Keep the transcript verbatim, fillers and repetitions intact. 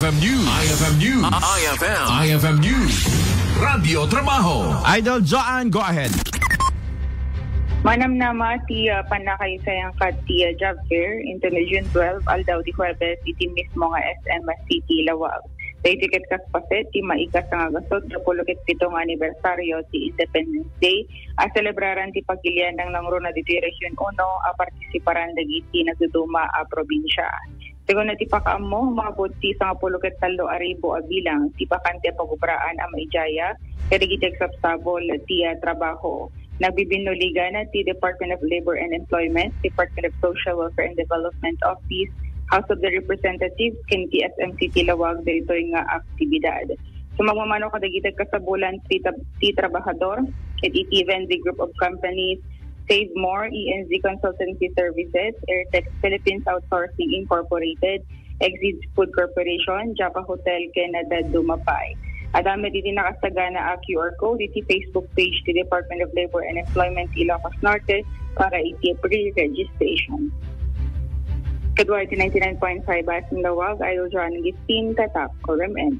F M News. I F M News. I F M. I F M News. Radyo Trabaho. Idol Joanne, go ahead. Manamnama ti ah, pannakaisayangkat ti ah, job fair inton June twelve, aldaw ti Huwebes, iti mismo nga S M City Laoag. Daytoy ket kaspaset ti maikasangagaso ti pulo ket pito nga anibersaryo ti Independence Day a selebraran ti pagilian nangruna ditoy Region Uno a partisiparan dagiti nagduduma a probinsia. Segun ti pakaammo, umabot ti sangapulo ket tallo a ribu a bilang ti bakante a pagubraan a maidiaya kadagiti agsabsabol ti ah, trabaho. Nagbibinnuligan ti Department of Labor and Employment, Department of Social Welfare and Development Office, House of the Representatives, ken ti S M City Laoag daytoy nga aktibidad. Sumagmamano kadagiti kasabulan ti, tab- ti trabahador, ket iti Venzi Group of Companies, Save More, E N Z Consultancy Services, Airtex Philippines Outsourcing Incorporated, Exceed Food Corporation, Java Hotel, ken Daduma Pie. Adda met iti nakasagana a Q R code iti Facebook page ti Department of Labor and Employment Ilocos Norte para iti pre-registration. Kadua iti ninety-nine point five Basing Laoag, Idol Joanne Gistin, Tatak, O R M N.